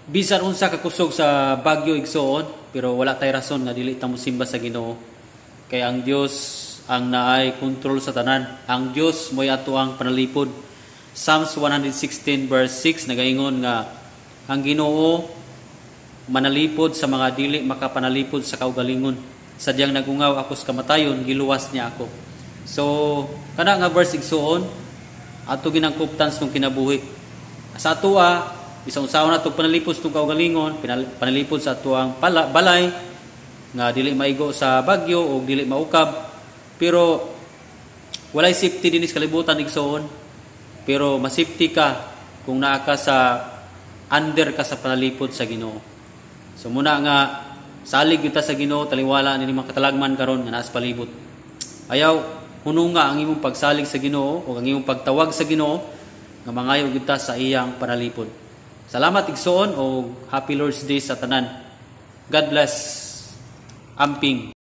Bisan unsa ka kusog sa bagyo, igsoon, pero wala tay rason nga dili ta mosimba sa Ginoo. Kay ang Dios ang naay kontrol sa tanan. Ang Dios mo'y ato ang panalipod. Psalms 116 verse 6 nagaingon nga ang Ginoo manalipod sa mga dili makapanalipod sa kaugalingon. Sadyang nagungaw ako sa kamatayon, giluwas niya ako. So, kana nga verse, igsuon, ato ginangkuptan sa kinabuhi. Sa atoa, bisan unsaon nato panalipod sa kaugalingon, panalipod sa atoang balay nga dili maigo sa bagyo o dili maukab. Pero walay safety dinhi sa kalibutan, igsoon. Pero masafety ka kung naa ka sa under ka sa panalipod sa Ginoo. So muna nga salig kita sa Ginoo taliwala ni mga katalagman karon nga naa sa palibot. Ayaw hununga ang imong pagsalig sa Ginoo o ang imong pagtawag sa Ginoo nga mangayo kita sa iyang panalipod. Salamat, igsoon, o Happy Lord's Day sa tanan. God bless. Amping.